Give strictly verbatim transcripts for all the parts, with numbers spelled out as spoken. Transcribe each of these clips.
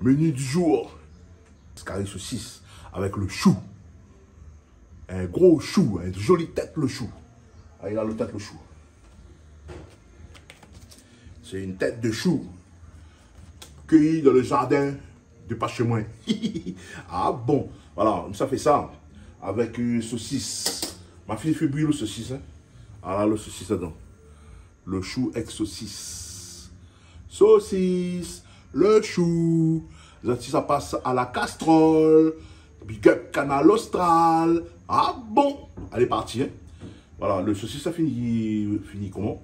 Menu du jour, kari sosis avèk le shou. In gro shou, in zoli tèt le shou. Alé, la, le tèt le shou. Sé in tèt de shou keyi dan le zardin de pa shé moin. Ah bon, voilà, sa fé sa avèk, euh, sosis. Ma fini fé bouyi le sosis, hein. Ala le sosis ladan. Le shou èk sosis. Sosis, le shou. Zot i sa pas a la kastrol. Big up Kanal Austral. Ah bon. Alé, parti, hein. Voilà, le sosis la fini, fini koman ?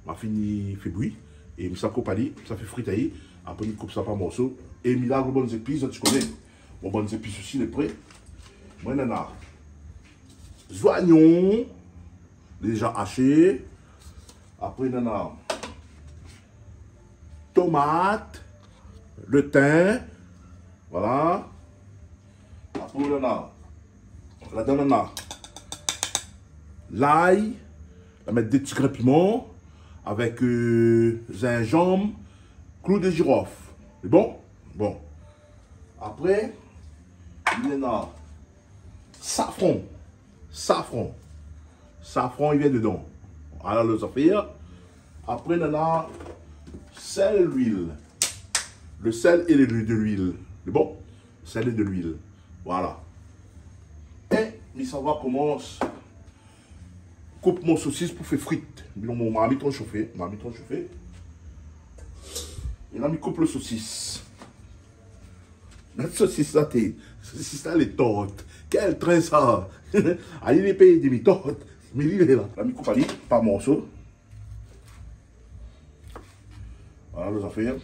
Ma fini fé bouyi. É mi sa koup ali, mi sa fé frit ali. Apré mi koup sa par morso. É mi lav mon bann zépis, zot i koné. Mon bann zépis osi lé pré. Moin néna zoignon, déza ashé. Apré néna tomat, le tin, voilà. Apré néna, ladan néna lay, la mèt dé ti grin piman avèk, euh, zinzanm, klou de zirof. Sé bon ? Bon. Apré néna safran. Safran. Safran i vien dedan. Ala le zafèr. Apré néna sèl, luil. Le sèl é le, de luil. Sé bon ? Sèl é de luil. Voilà. É mi sa va komans koup mon sosis pou fé frit. Bon, mon marmit la shofé, marmit la shofé. É la mi koup le sosis. Mèt sosis la, té, sosis la lé tort. Kèl trin sa ? Ali lé pé demi tort. Mé li lé la. La mi koup ali par morso. Voilà le zafèr.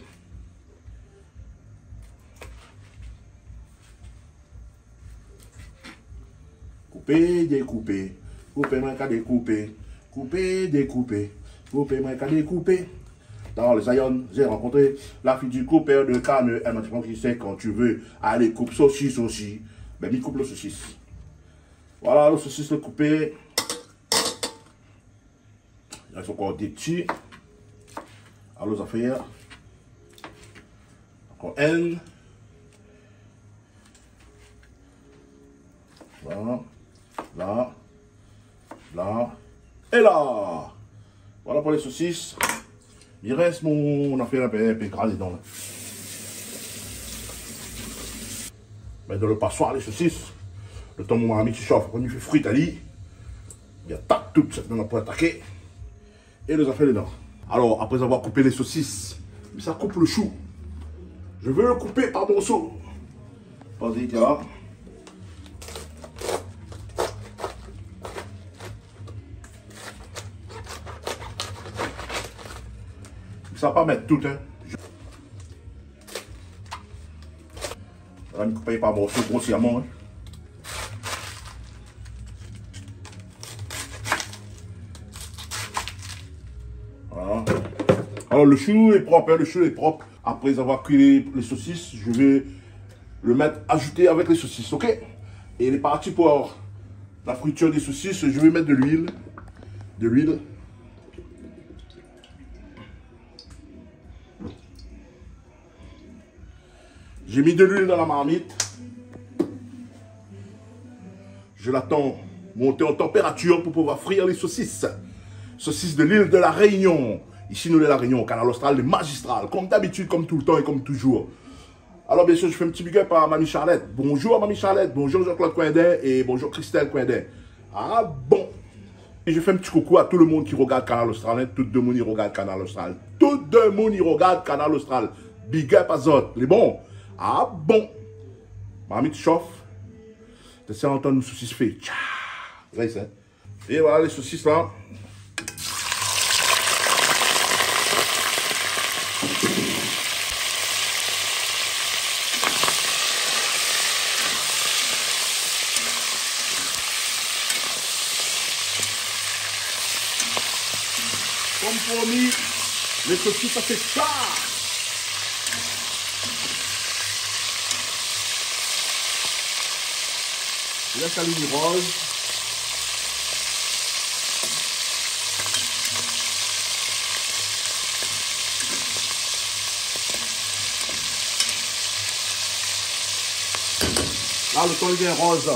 Koupé, dékoupé. Koupé, moin ka dékoupé. Koupé, dékoupé. Koupé, moin ka dékoupé. Dans le Zion, j'ai rencontré la fille du coupeur de canne. Elle m'a dit, prends qui c'est quand tu veux. Allez, coupe saucisse aussi. Ben, mi koup le sosis. Voilà, le sosis lé koupé. Néna ankor dé ti. Alor, zafèr. Ankor inn. La, la, la, é la. Voilà pou lé sosis. I rès mon, mon afèr la, pé, pé gras dedan la. Mèt dan le pasoir lé sosis. Le tan mon marmit i shof, apré mi fé frit ali. Mi atak tout, sa dan la poin ataké. É lé zafèr dedan. Alor, apré avoir koupé lé sosis, mi sa koup le shou. Je veux le couper par morceaux. Pas vite, là. Mi sa pa mèt tout, hein. Voilà, mi koup par morceaux grossièrement, hein. Voilà. Alors, le chou est propre, hein, le chou est propre. Après avoir cuit les, les saucisses, je vais le mettre, ajouter avec les saucisses, ok ? Et il est parti pour la friture des saucisses, je vais mettre de l'huile. De l'huile. J'ai mis de l'huile dans la marmite. Je l'attends monter en température pour pouvoir frire les saucisses. Saucisses de l'île de la Réunion. Ici, nou lé La Réunion, Kanal Austral, lé magistral, comme d'habitude, comme tout le temps et comme toujours. Alors, bien sûr, je fais un petit big up à Mamie Charlette. Bonjour, Mamie Charlette. Bonjour, Jean-Claude Coindin. Et bonjour, Christelle Coindin. Ah bon ? Et je fais un petit coucou à tout le monde qui regarde Kanal Austral, hein. Tout demoun i regard Kanal Austral. Tout demoun i regard Kanal Austral. Big up azot. Lé bon ? Ah bon ? Marmit shof. Té sa antann nou sosis fé. Tcha. Rès, hein. Et voilà les saucisses là. Comme promis, les saucisses, ça fait ça. Lès ali roz. Ah, lo tan lé bien roz.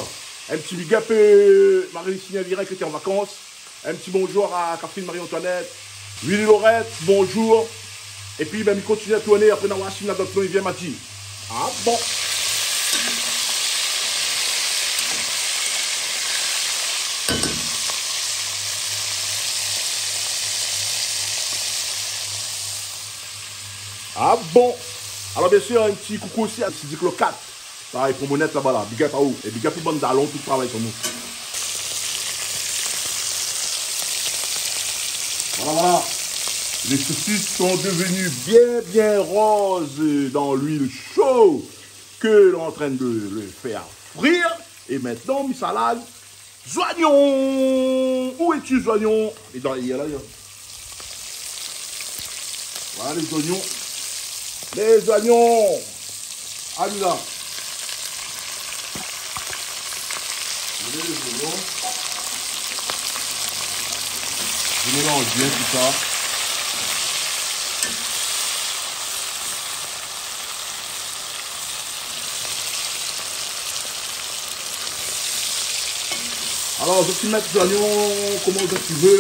In ti big up, euh, Marie-Lucie Navirin ki lété an vakans. In ti bonjour à Catherine Marie-Antoinette. Willy Lorette, bonjour. Épi, bin, mi kontinié a tourné, apré, nou va oir si na dot non i vien, ma di. Ah bon. Ah bon. Alor, bien sir, in ti koukou osi à Sidik Lokat. Parèy, promonèt laba la. Big up à ou. É big up pou bann dalon, tout travay konm ou. Voilà, voilà. Les saucisses sont devenues bien, bien roses dans l'huile chaude que l'on est en train de le faire frire. Et maintenant, mi sa laz zoignon. Où es-tu, zoignon ? É dan, i lé la, i lé la. Voilà les oignons. Les oignons. Alé la. Voilà les oignons. Je mélange bien tout ça. Alor, zot i mèt zoignon koman zot i vé.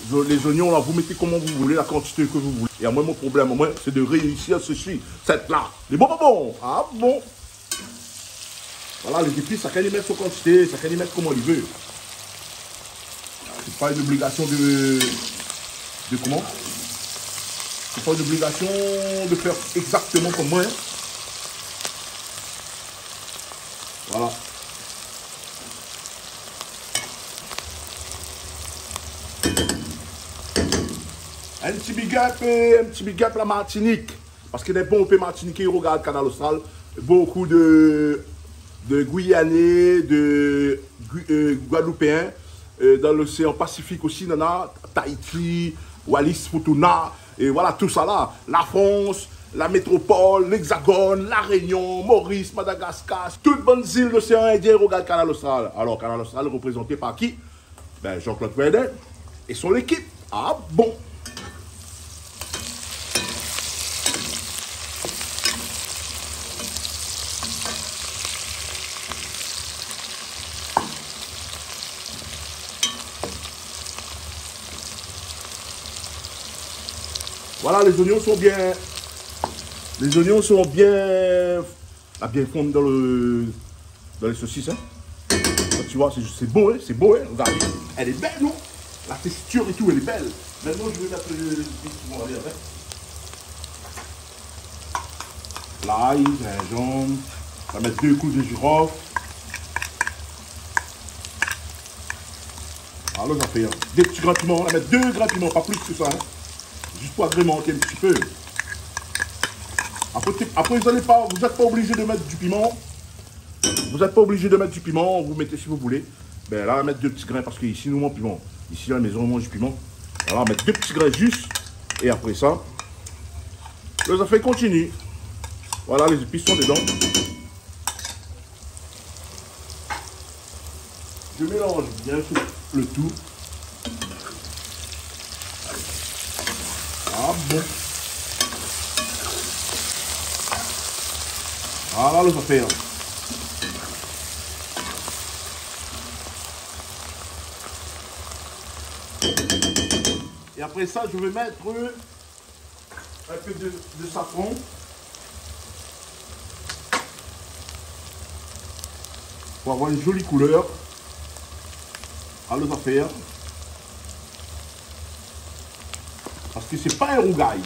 Zo-, les oignons là, vous mettez comment vous voulez, la quantité que vous voulez. Et moi, mon problème, moi, c'est de réussir ceci, cette là. Lé bon, bon, bon. Ah bon. Voilà, les épices, shakinn i mèt son kantité, shakinn i mèt koman li vé. C'est pas une obligation de, de comment ? C'est pas une obligation de faire exactement comme moi, hein. Voilà. In ti big up, euh, in ti big up la Martinique. Parske néna bonpé Matinitjé i rogard Kanal Austral, bonpé de, de Guyanais, de Gui-, euh, Guadeloupéens, euh, dan loséan Pasifik osi, nana Tahiti, Wallis, Futuna, é voilà, tout sa la. La Frans, la métropol, l'Hexagone, La Rényon, Moris, Madagaskar, tout bann zil loséan Indien i rogard Kanal Austral. Alor, Kanal Austral reprézanté par ki ? Bin, Jean-Claude Coindin é son lékip. Ah bon ? Voilà, les oignons sont bien, les oignons sont bien, ah, bien fondu dans le, dans les saucisses, hein. Là, tu vois, c'est, c'est beau, hein, c'est beau, hein. Regarde, elle est belle, non ? La texture et tout, elle est belle. Maintenant, je vais mettre les, les épices qui vont aller avec. L'ail, gingembre. On va mettre deux clous de girofle. Alor, sa fé, hein, dé ti grin piman. On va mettre deux grains de piment, pas plus que ça, hein. Juste pour agrémenter un petit peu. Après, t'es, après, vous allez pas, vous êtes pas obligé de mettre du piment. Vous êtes pas obligé de mettre du piment, vous mettez si vous voulez. Bin la, on va mettre deux petits grains parce que ici, nous, on mange piment. Ici, à la maison, on mange du piment. Voilà, on va mettre deux petits grains juste. Et après ça, les affaires continuent. Voilà, les épices sont dedans. Je mélange bien tout, le tout. Ah bon. Voilà les affaires. Et après ça, je vais mettre un peu de, de safran pour avoir une jolie couleur à nos affaires. Parce que c'est pas un rougail.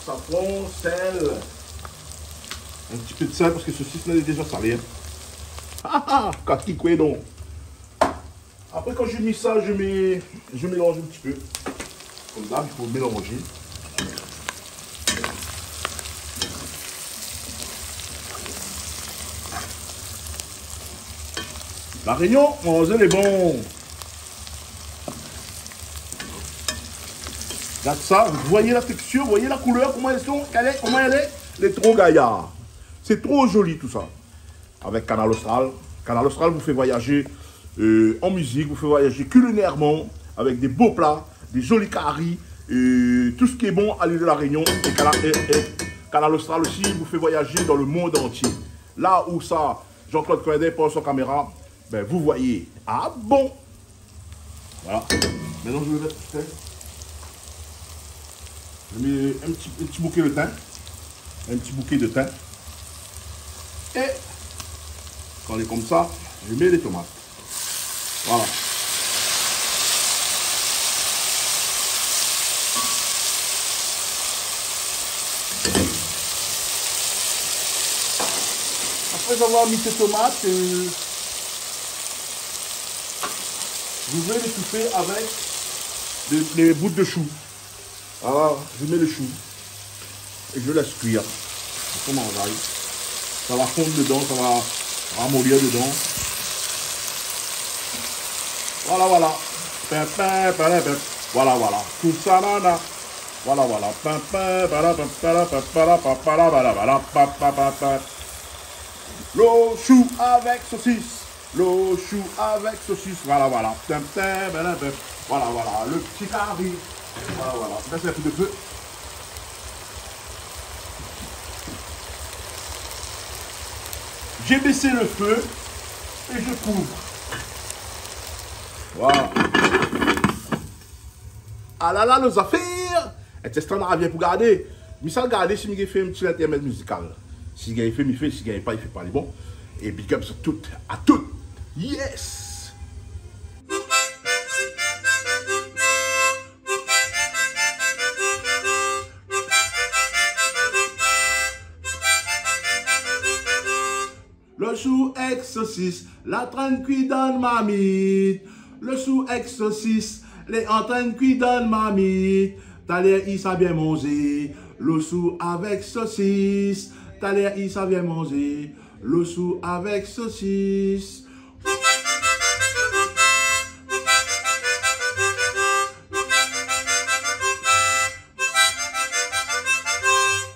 Safran, sel, un petit peu de sel parce que ceci, c'est déjà salé, hein. Ah, ah, kati koué don. Après, quand je mets ça, je mets, je mélange un petit peu. Comme d'hab, il faut mélanger. La Réunion, manzé lé bon. Regarde ça, vous voyez la texture, vous voyez la couleur, comment elles sont, comment elle est, elle est trop gaillard. C'est trop joli tout ça. Avec Kanal Austral. Kanal Austral vous fait voyager, euh, en musique, vous fait voyager culinairement, avec des beaux plats, des jolis caris, euh, tout ce qui est bon à l'île de la Réunion. Et Kanal, et, et Kanal Austral osi, i fé voyaz dan le mond antié. La ousa Jean-Claude Coindin i pran son kaméra, bin, ou voi. Ah bon ? Voilà. Mintnan, mi sa mèt, in, mi sa mèt in ti, in ti bouké de tin. In ti bouké de tin. É kan lé konmsa, mi mèt lé tomat. Voilà. Après avoir mis ces tomates, euh, je vais les souper avec les, les bouts de chou. Voilà, je mets le chou et je laisse cuire. Sa va fonn dedan, sa va ramollir dedan. Voilà, voilà. Pin, pin, pin, pin. Voilà, voilà. Tout sa, nana. Voilà, voilà. Pin, pin, pin, pin, pin, pin. Lo shou avèk sosis. Lo shou avèk sosis, voilà, voilà. Tin, tin, bin, bin. Voilà, voilà, le ti kari. Voilà, voilà. Bès in pé de fé. J'ai baissé le feu et je couvre. Voilà. Ah la la, lo zafèr ! Èk sèt instan la vien pou gardé. Mi sa gardé si mi gingn fé in ti lintèrmèd mizikal. Si gingn fé, mi fé. Si gingn pa, i fé pa, lé bon. É big up sur tout, à tout. Yes ! Lo shou èk sosis, la antrinn kui dan marmit. Lo shou èk sosis, lé antrinn kui dan marmit. Talèr i sa bien manzé. Lo shou avèk sosis. Talèr i sa bien manzé. Lo shou avèk sosis.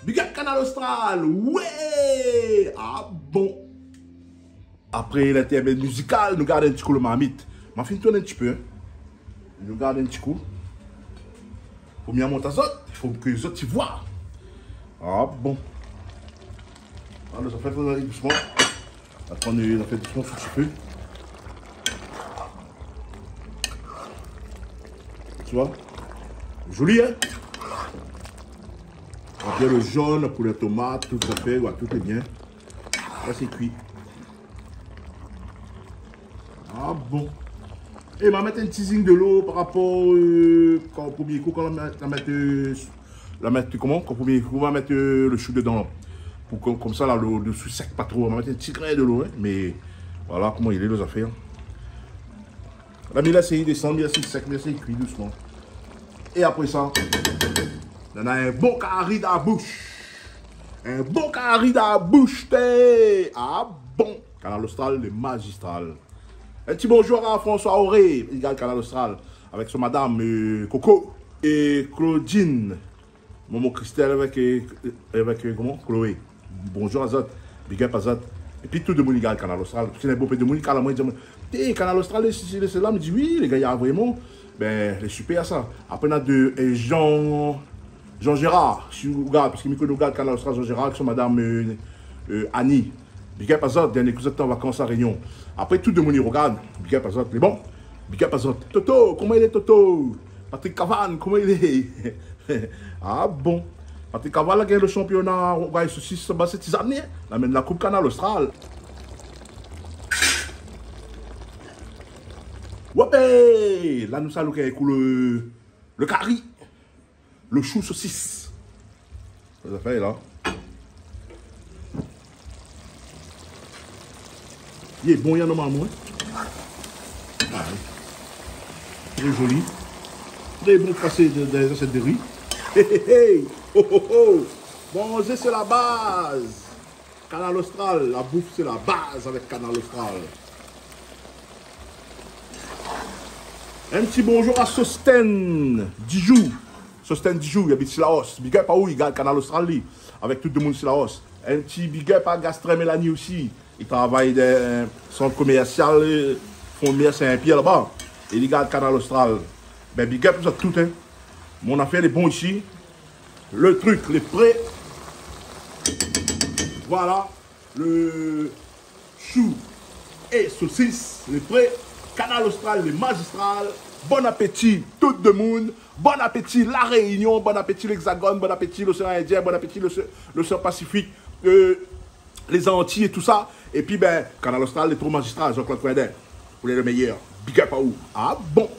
Big up Kanal Austral, ouais ! Ah bon ? Apré lintèrmèd mizikal, nou gard in ti kou lo marmit. Ma fine tourn in ti pé, in. Nou gard in ti kou. Fo mi amont azot, fo ke zot i voi. Ah bon. Alor, sa fé, fo alé dousman. Atann, nou fé dousman sou ti fé. Tu vois ? Joli, hein ? Bien lo zone, koulèr tomat, tout sa fé, ouais, tout est bien. La sé kui. Ah bon. É ma mèt in ti zing de lo par rapor, euh, kan promié kou, kan la mèt, la mèt, euh, la mèt koman ? Kan promié kou, ma mèt, euh, lo shou dedan la. Pou ke, konmsa la, lo, lo shou i sèk pa tro. Ma mèt in ti grin de lo, hein. Mé voilà koman i lé, lo zafèr. La mi lès ali desann, mi lès ali sèk, mi lès ali kui dousman. É apré sa, nana in bon kari dan la boush. In bon kari dan la boush, té. Ah bon. Kanal Austral, le magistral. In ti bonjour à François Auré, i gard Kanal Austral, avèk son madam, euh, Coco é Claudine. Momon Christelle avèk, euh, avèk, euh, koman ? Chloé. Bonjour azot. Big up azot. Épi tout demoun i gard Kanal Austral. Parske néna bonpé demoun i kal amoin, i di amoin, té, Kanal Austral, lé sesi, lé sela. Mi di, oui, lé gayar vréman. Bin, lé super sa. Apré, nana de, euh, Jean, Jean Gérard, si ou gard, parske mi koné ou gard Kanal Austral, Jean Gérard, avèk son madam, euh, euh, Annie. Big up azot, dernié kou zot té an vakans La Rényon. Apré, tout demoun i rogard, big up azot. Mé bon, big up azot. Toto, koman i lé, Toto ? Patrick Cavane, koman i lé ? Ah bon. Patrick Cavane la gingn lo shanpiona rougay sosis, sa ba sé ti zané. La amenn la koup Kanal Austral. Wopé ! La nou sa louk in kou lo, lo kari. Lo shou sosis. Sa fé la. Lé bon, li lé normal, hein. Ah oui. Très joli. Très bon pasé de, de, de cette de riz. Hey, hey, hey. Oh, oh, oh. Manzé, sé la baz. Kanal Austral, la bouf sé la baz avèk Kanal Austral. In ti bonjour à Sosten Dijoux. Sosten Dijoux, li abit Cilaos. Big up aou, li gard Kanal Austral, li, avèk tout demoun Cilaos. In ti big up à Gastrin Mélanie osi. Li travay dan sant komèrsial, euh, Fon de Mèr Sin-Pièr laba. É li gard Kanal Austral. Bin, big up pou zot tout, hein. Mon afèr lé bon isi. Le truc, lé pré. Voilà, le chou é sosis, lé pré. Kanal Austral, lé mazistral. Bon apéti, tout demoun. Bon apéti, La Rényon. Bon apéti, l'Hexagone. Bon apéti, l'Océan Indien. Bon apéti, l'Océ-, l'Océan Pacifique. Euh, les Antilles et tout ça. Et puis, ben, Kanal Austral, lé tro mazistral, Jean-Claude Coindin. Vous êtes le meilleur. Big up à vous. Ah bon ?